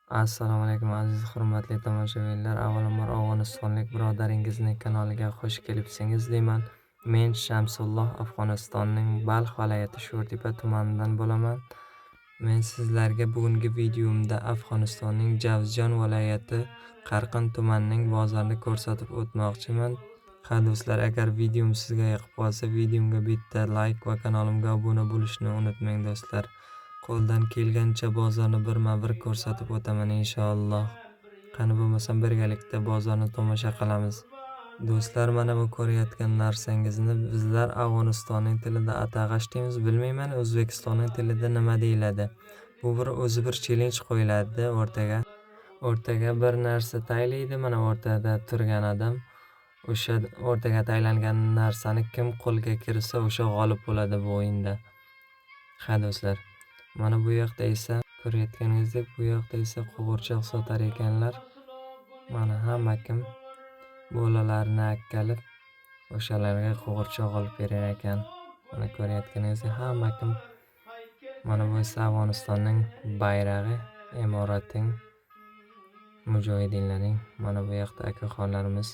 Assalomu alaykum, aziz hurmatli tomoshabinlar. Avvalambor Afg'onistonlik birodaringizning kanaliga xush kelibsiz deyman. Men Shamsulloh, Afg'onistonning Balx viloyati Sho'rtepa tumanidan bo'laman. Men sizlarga bugungi videomda Afg'onistonning Javzjon viloyati Qarqin tumanining bozorini ko'rsatib o'tmoqchiman. Ha do'stlar, agar videom sizga yoqib qolsa, videomga bitta like va kanalimga obuna bo'lishni unutmang do'stlar. Qo'ldan kelgancha bozorni birma-bir ko'rsatib o'taman inshaalloh. Qani bo'lmasam birgalikda bozorni tomosha qilamiz. Do'stlar, mana bu ko'rayotgan narsangizni bizlar Afg'onistonning tilida atag'ash deymiz. Bilmayman, O'zbekistonning tilida nima deyiladi. Bu bir o'zi bir challenge qo'yiladi o'rtaga. O'rtaga bir narsa taylaydi, mana o'rtada turgan odam o'sha o'rtaga taylangan narsani kim qo'lga kirsa o'sha g'olib bo'ladi bu o'yinda. Ha do'stlar, mana bu yoqda esa ko'rayotganingizdek bu yoqda esa qo'g'irchoq sotar ekanlar. Mana hamma kim bolalarni akkalib o'shalarga qo'g'irchoq olib berar ekan. Mana ko'rayotganingizdek hamma kim. Mana bu esa Afg'onistonning bayrog'i, imorating, mujohidinlarning. Mana bu yoqda akaxonlarimiz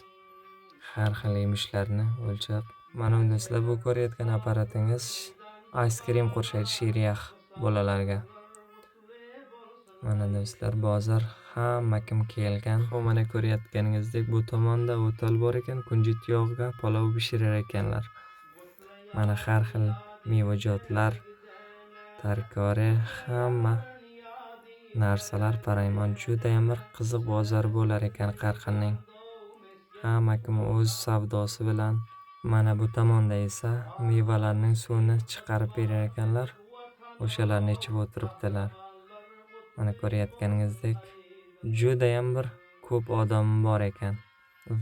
har xil yemishlarni o'lchab. Mana do'stlar, bu ko'rayotgan apparatingiz ice cream qo'shaydi shiriyax bolalarga. Mana do'stlar, bozor hamma kim kelgan. Xo'p, mana ko'rayotganingizdek bu tomonda o'tal bor ekan, kunjut yog'iga palov pishirar ekanlar. Mana har xil mevajotlar, tarkori, hamma narsalar paraymon. Judayam bir qiziq bozor bo'lar ekan Qarqinning. Hamma kim o'z savdosi bilan. Mana bu tomonda esa mevalarning suvini chiqarib berar ekanlar. O'shalarni ichib o'tiribdilar. Mana ko'rayotganingizdek judayam bir ko'p odam bor ekan.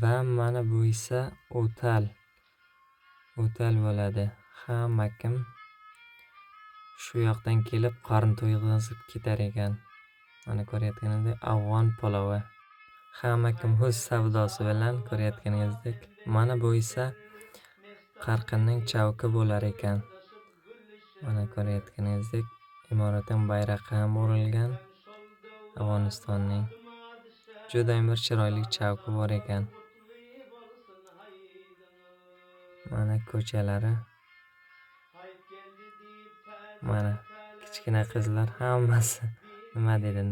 Va mana bu esa o'tal. O'tal bo'ladi. Hamma kim shu yoqdan kelib qorin to'yg'izib ketar ekan. Mana ko'rayotganingizdek afg'on palovi. Hamma kim o'z savdosi bilan ko'rayotganingizdek. Mana bu esa Qarqinning chavki bo'lar ekan. Mana ko'rayotganingizdek imoratning bayrog'i ham urilgan Afg'onistonning. Judayam bir chiroyli chavki bor ekan. Mana ko'chalari. Mana kichkina qizlar hammasi nima deydi?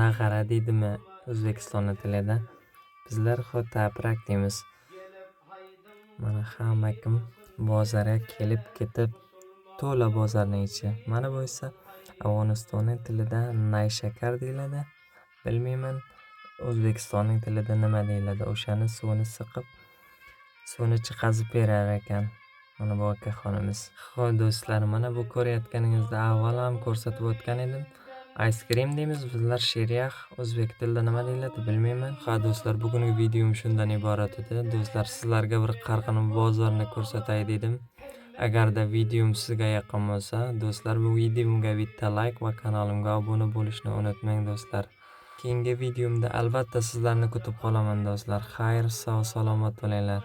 Nag'ara deydimi O'zbekistonning tilida? Bizlar xotaprak deymiz. Mana hamma kim bozorga kelib ketib to'la bozorning ichi. Mana bu esa Afg'onistonning tilida nayshakar deyiladi. Bilmayman, O'zbekistonning tilida nima deyiladi. O'shani suvini siqib, suvini chiqazib berar ekan. Mana bu akaxonimiz. Xo'p do'stlar, mana bu ko'rayotganingizda avval ham ko'rsatib o'tgan edim. Ice cream deymiz bizlar, shiriyax. O'zbek tilida nima deyiladi bilmayman. Ha do'stlar, bugungi videom shundan iborat edi. Do'stlar, sizlarga bir Qarqin bozorini ko'rsatay dedim. Agarda videom sizga yoqqan bo'lsa, do'stlar, bu videomga bitta like va kanalimga obuna bo'lishni unutmang do'stlar. Keyingi videomda albatta sizlarni kutib qolaman do'stlar. Xayr, sog' salomat bo'linglar.